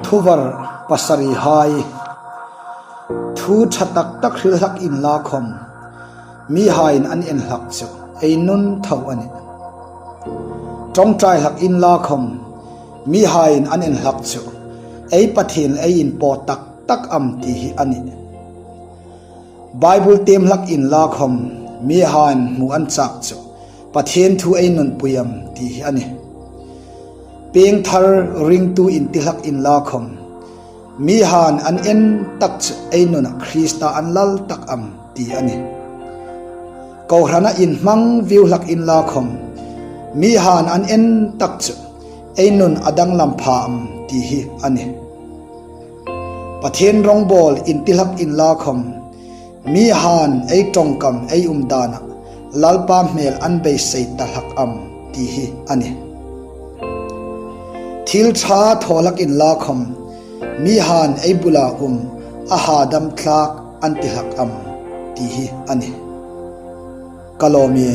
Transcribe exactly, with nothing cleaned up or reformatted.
Thuvar pasarihai. Thu ṭha tak tak hril hlak inla khawm, mihaiin an en hlak chu ei nun tho a nih. Ṭawngṭai hlak inla khawm, mihaiin an en hlak chu ei Pathien ei inpaw tak tak am ti hi a nih. Bible tiem hlak inla khawm, mihaiin hmu an chak chu Pathien thu ei nunpui am ti hi a nih. Piengthar ringtu inti hlak inla khawm, mihaiin an en tak chu ei nuna Krista an lal tak am ti a nih. Kohrana inhmang viu hlak inla khawm, mihaiin an en tak chu ei nun a danglam pha am ti hi a nih. Pathien rawngbawl inti hlak inla khawm, mihaiin ei ṭawngkam ei umdana Lalpa hmel an beisei ta hlak am ti hi a nih. Thil ṭha thaw hlak inla khawm, mihaiin ei bula um a hadam thlak an ti hlak am ti hi a nih. Ka lawm e.